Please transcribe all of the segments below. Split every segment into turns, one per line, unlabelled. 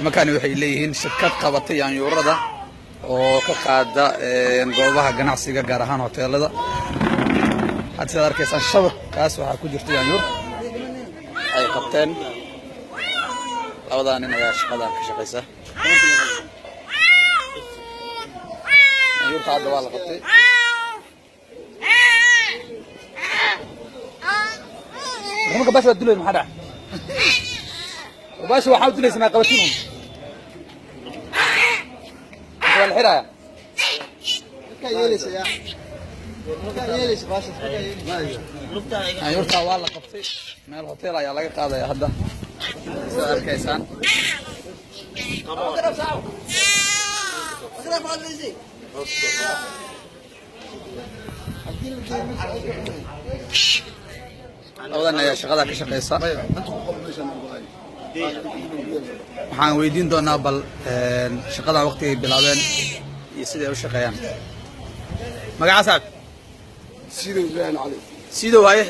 Nimankani waxay leeyihiin shirkad qabatay yaanyuurada oo ka qaada goobaha ganacsiga, gaar ahaan hoteelada. Hadda sidaad arkaysaan, shabaqaas waxaa ku jirta yaanyuur ay qabteen. Labadaa nin ayaa shaqadan ka shaqaysa. Yaanyuurta hadda waa la qabtay. Nimanka baasha waa dilayn. Maxaa dhaca? Baasha waxaa u dilaysa maa qabatin un? Waa la xiraaya. Yaanyuurta waa la qabtay, meel hotel ayaa laga qaadaya hadda, sidaad arkaysaan. Labadan ayaa shaqada ka shaqeysa. Waxaan weydiin doonaa bal shaqadan waqtigay bilaabeen iyo siday u shaqeeyaan. Magacaa, saaxib?
Sidow Ibrahim Cali.
Sidow, haye,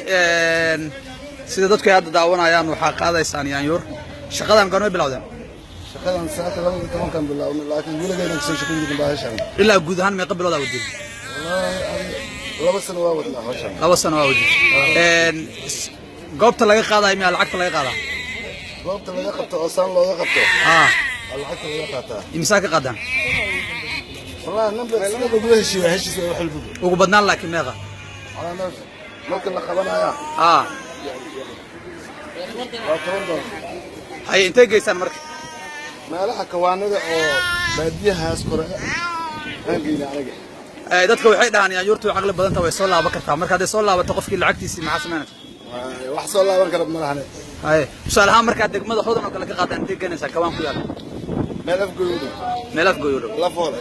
sida dadku ay hadda daawanayaan, waxaa qaadaysaan yaanyuur. Shaqadan goormay bilowdeen?
Shaqadan saaka 12-kan bilaabnay, laakiin weligayna kasoo shaqayn jirin bahashan.
Ilaa guud ahaan meeqa biloodaa wadeen?
Wallaahi 2 sano waa wadnaa hawshan.
2 sano waa wadeen. Goobta laga qaadayo miyaa lacagta laga qaadaa?
Goobta laga qabto oo saan looga qabto aa lacagta laga qaataa.
Imisaa ka qaadaan?
Wallaahi number sida lagula heshiiya, heshiis waa wax walba.
Ugu badnaan laakiin meeqa?
Calaa nafsi marka la qabanaya waa $10.
Haye, intay geysaan marka?
Meelaha kawaanada oo baadiyahaas kore aan geyna anaga.
Dadka waxay dhahaan yaanyuurtu way caqli badan tahay, way soo laaban kartaa. Marka hadday soo laabato, qofkii lacagtiisii maxaa samaynaysa?
Wax soo laaban kara ma lahane.
Haye, tusaale ahaan markaad degmada Hodan oo kale ka qaadaan, intay geenaysaa kawaan ku yaala?
Meel Afgooy u dhow.
Meel Afgooy u dhow.
La foole.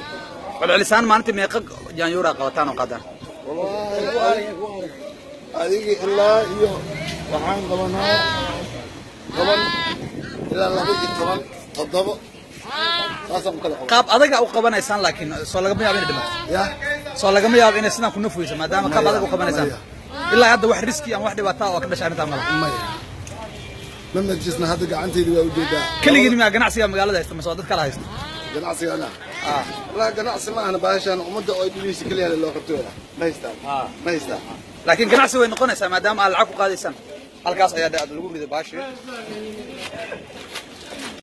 Celcelisaan maalintii meeqa yaanyuuraa qabataan oo qaadaan?
Wallaahi adiga ilaa iyo waxaan qabanaa 10 ilaa 12, 7, saasaan ku kala qaban.
Qaab adaga u qabanaysaan, laakiin soo lagama yaabo inay dhimato?
Ya?
Soo lagama yaabo inay sidaan ku nafweyso, maadaama qaab adag u qabanaysaan?
Maya.
Ilaa hadda wax riski ama wax dhibaataa oo ka dhashay arrintaa mala?
Maya, ma majisna. Hadda gacantayda waa ujeedaa.
Keligiin miyaa ganacsiga magaalada haysta mase waa dad kala haysta?
Ganacsiga ana wallahi ganacsi ma ahna bahashaan. Ummadda oo dhibihiisa keliya loo qabto wala ma haystaan, ma haystaan.
Laakiin ganacsi way noqonaysaa maadaama aad lacag ku qaadaysaan. Halkaas ayaa lagu riday baashi.